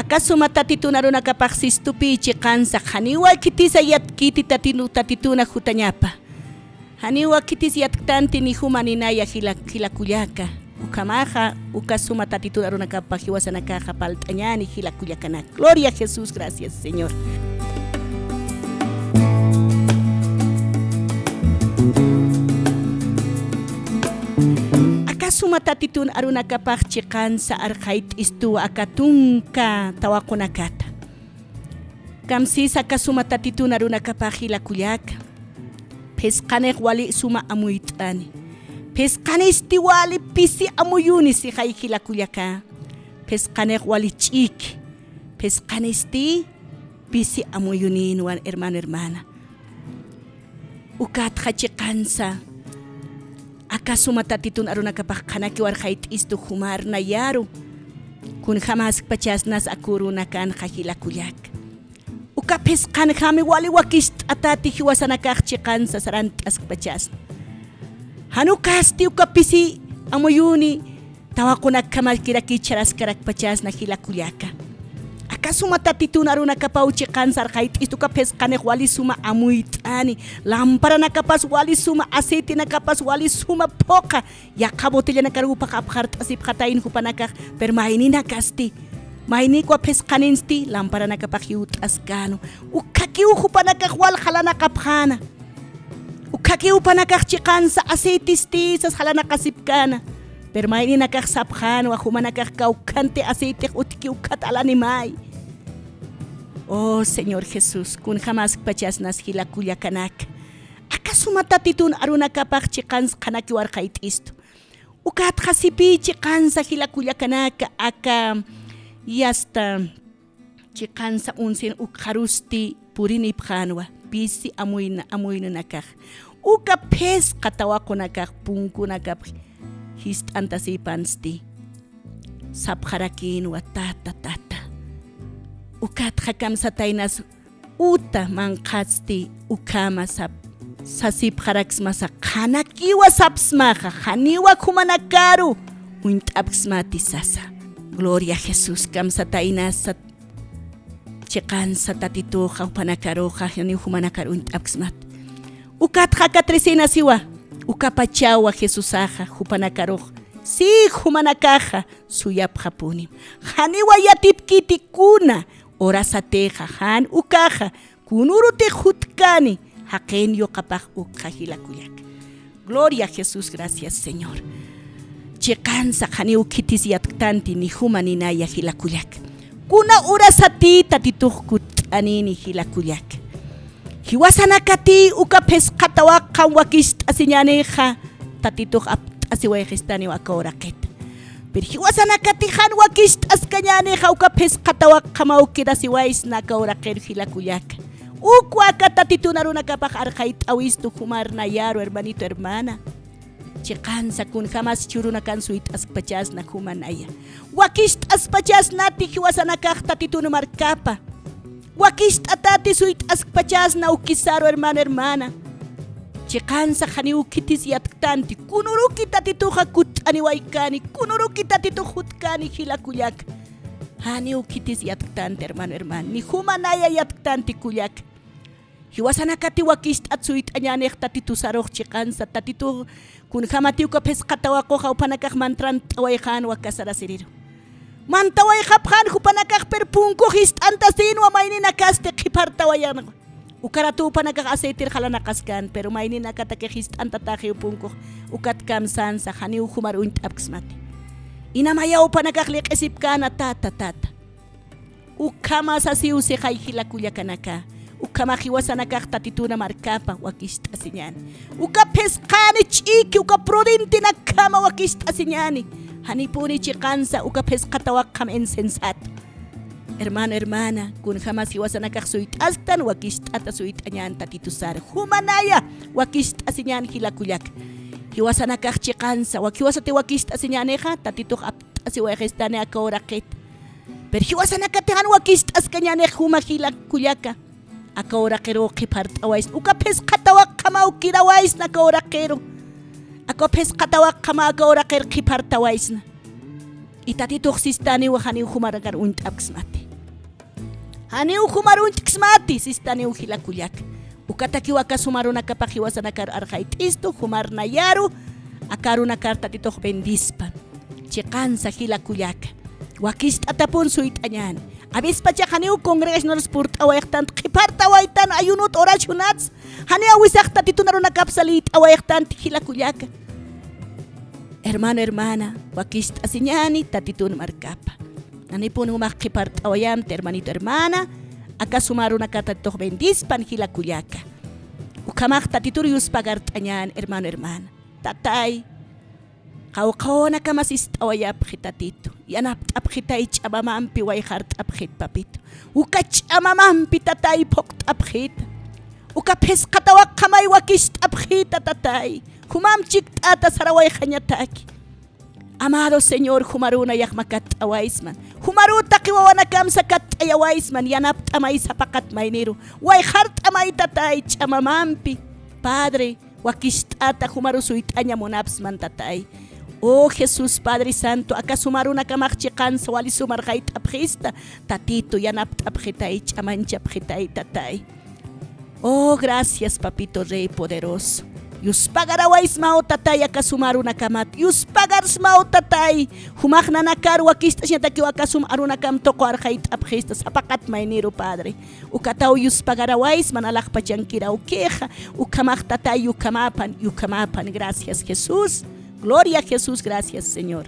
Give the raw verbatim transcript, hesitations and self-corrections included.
Aka suma Tatitun arunakapax sistupi chiqansa, janiwa khitisa yatkiti Tatitun, Tatituna jutañapa. Janiwa khitis yatktanti ni juma ni naya jila-, jila kullaka. Ukhamaxa, uka suma Tatitun arunakapa jiwasanakaxa palt'añäni jila kullakanaka. Gloria a Jesús, gracias, Señor. Aka suma Tatitun arunakapax chiqansa arxayt'istuwa aka tunka tawaqunakata. Kamsisa aka suma Tatitun arunakapax jila kullaka. Phisqanix wali suma amuyt'ani. Phisqanisti wali pisi amuyuni sixay jila kullaka. Phisqanix wali ch'iki. Phisqanisti pisi amuyunïnwa, hermano, hermana. Ukatxa chiqansa, aka suma Tatitun arunakapax qhanakiw arxayt'istu jumar nayaru. Kunjämaskpachasnas aka urunakanxa jila kullaka. Uka phisqanjami wali wakicht'atati jiwasanakax chiqansa sarant'askpachasna. Jan ukasti uka pisi amuyuni tawaqunakjamakirakï chharaskarakpachasna jila kullaka. Aka suma Tatitun arunakapaw chiqansa arxayt'istu uka phisqanix wali suma amuyt'ani, lamparanakapas wali suma, aceitinakapas wali suma phuqha, yaqha botellanakar jupax apxart'asipxatayna jupanakax, pero mayninakasti, maynikwa phisqaninsti lamparanakapax jiwt'askänwa. Ukhakiw jupanakax wal jalanaqapxäna. Ukhakiw jupanakax chiqansa aceitisti sas jalanaqasipkäna. Pero mayninakax sapxänwa, jumanakax kawkhanti aceitix utjki ukkhat alanimay. Oh, Señor Jesús, kunjämaskpachasnas jila kullakanaka. Aka suma Tatitun arunakapax chiqansa qhanakiw arxayt'istu. Ukatxa sipï chiqansa jila kullakanaka, aka yasta chiqansa unsir ukxarusti purinipxänwa, pisi amuyna-, amuynunakax. Uka phisqa tawaqunakax punkunakap jist'antasïpansti. Sapxarakïnwa, tata, tata. Ukatxa kamsataynas uta manqhatsti ukhama sap-, sasipxaraksmasa, qhanakiwa sapsmaxa, janiwa jumanakaru uñt'apksmati sasa. Gloria a Jesús, kamsataynasa chiqansa Tatituxa, jupanakaruxa, janiw jumanakar uñt'apksmati. Ukatxa aka trecenasiwa, ukapachawa Jesusaxa, jupanakarux, si jumanakaxa, suyapxapunim. Janiwa yatipkiti kuna, urasatixa, jan ukaxa, kunürutix jutkani, jaqin yuqapax ukxa jila kullaka. Gloria a Jesús, gracias, Señor. Chiqansa janiw khitis yatktanti ni juma ni naya jila kullaka. Kuna urasati Tatitux kutt'anini jila kullaka. Jiwasanakati uka phisqa tawaqjam wakicht'asiñänixa, Tatitux apt'asiwayxistaniw aka uraqita. Pero jiwasanakati jan wakicht'askañänixa uka phisqa tawaqjamaw quedasiwaysna aka uraqiru jila kullaka. Ukwa aka Tatitun arunakapax arxayt'awistu jumar nayaru, hermanito, hermana. Chiqansa kunjämas jichhürunakan suyt'askpachasna juma naya. Wakicht'aspachasnati jiwasanakax Tatitun markapa. Wakicht'atati suyt'askpachasna ukisaru, hermano, hermana. Chiqansa janiw khitis yatktanti, kunüruki Tatituxa kutt'aniwaykani, kunüruki Tatitux jutkani jila kullaka. Janiw khitis yatktanti, hermano, hermana. Ni juma naya yatktanti kullaka. Jiwasanakati wakicht'at suyt'añänix Tatitusarux chiqansa, Tatitux kunjämati uka phisqa tawaqux jupanakax mantrant'awayxänwa casarasiriru. Mantawayxapxän jupanakax, pero punkux jist'antasïnwa, mayninakasti qhipartawayänwa. Uka ratu jupanakax aceitir jalanaqaskän, pero mayninakatakix jist'antatäxiw punkux, ukat kamsänsa, janiw jumar uñt'apksmati. Inamaya jupanakax liq'isipkäna, tata, tata. Ukhama sasiw sixay jila kullakanaka. Ukhama jiwasanakax Tatituna markapa wakicht'asiñäni. Uka phisqani ch'iki, uka prudentenakjama wakicht'asiñäni. Janipuni chiqansa uka phisqa tawaqjam insensat. Hermano, hermana, kunjämas jiwasanakax suyt'asktan, wakicht'ata suyt'añän Tatitusar. Juma naya wakicht'asiñän jila kullaka. Jiwasanakax chiqansa, wak jiwasati wakicht'asiñänixa, Tatitux apt'asiwayxistani aka uraqit. Pero jiwasanakati jan wakicht'askañänix juma jila kullaka. Aka uraqiruw qhipart'awaysna. Uka phisqa tawaqjamaw quedawaysna aka uraqiru. Aka phisqa tawaqjama aka uraqir qhipart'awaysna. Y Tatitux sistaniwa janiw jumanakar uñt'apksmati. Janiw jumarunt'ksmati, sistaniw jila kullaka. Ukatakiw aka suma arunakapax jiwasanakar arxayt'istu, jumar nayaru, aka arunakar Tatitux bendispan. Chiqansa jila kullaka. Wakicht'atapun suyt'añäni. Avispachax janiw congregacionarusa purt'awayxtanti, qhipart'awaytan ayunut oracionats, janiw awisax Tatitun arunakap saliyt'awayxtanti jila kullaka. Hermano, hermana, wakicht'asiñäni Tatitun markapa. Nanipun jumax qhipart'awayamti, hermanito, hermana, aka suma arunakar Tatitux bendispan jila kullaka. Ukhamax Tatitur yuspagart'añäni, hermano, hermana. Tatay, qawqhawanakamas ist'awayapxi Tatitu, yanapt'apxitay ch'amamampi wayxart'apxit, papito. Uka ch'amamampi, Tatay, phuqt'apxita. Uka phisqa tawaqxamay wakicht'apxita, Tatay. Jumam chikt'ata sarawayxañataki. Amado Señor, jumaru nayax makatt'awaysman. Jumaru taqi wawanakam sakatt'ayawaysman, yanapt'amay sapaqat mayniru. Wayxart'amay, Tatay, ch'amamampi. Padre, wakicht'ata jumaru suyt'aña munapsman, Tatay. Oh Jesús, Padre Santo, aka suma arunakamax chiqansa wali suma arxayt'apxista, Tatitu, yanapt'apxitay, ch'amanchapxitay, Tatay. Oh, gracias, Papito Rey poderoso. Yuspagarawaysmaw, Tatay, aka suma arunakamat. Yuspagarsmaw, Tatay. Jumax nanakar wakicht'asiñatakiw aka suma arunakam tuqu arxayt'apxista, sapaqat mayniru, Padre. Ukataw yuspagarawaysman alaxpachankir awkixa. Ukhamax, Tatay, ukhamapan, ukhamapan. Gracias, Jesús. Gloria a Jesús, gracias, Señor.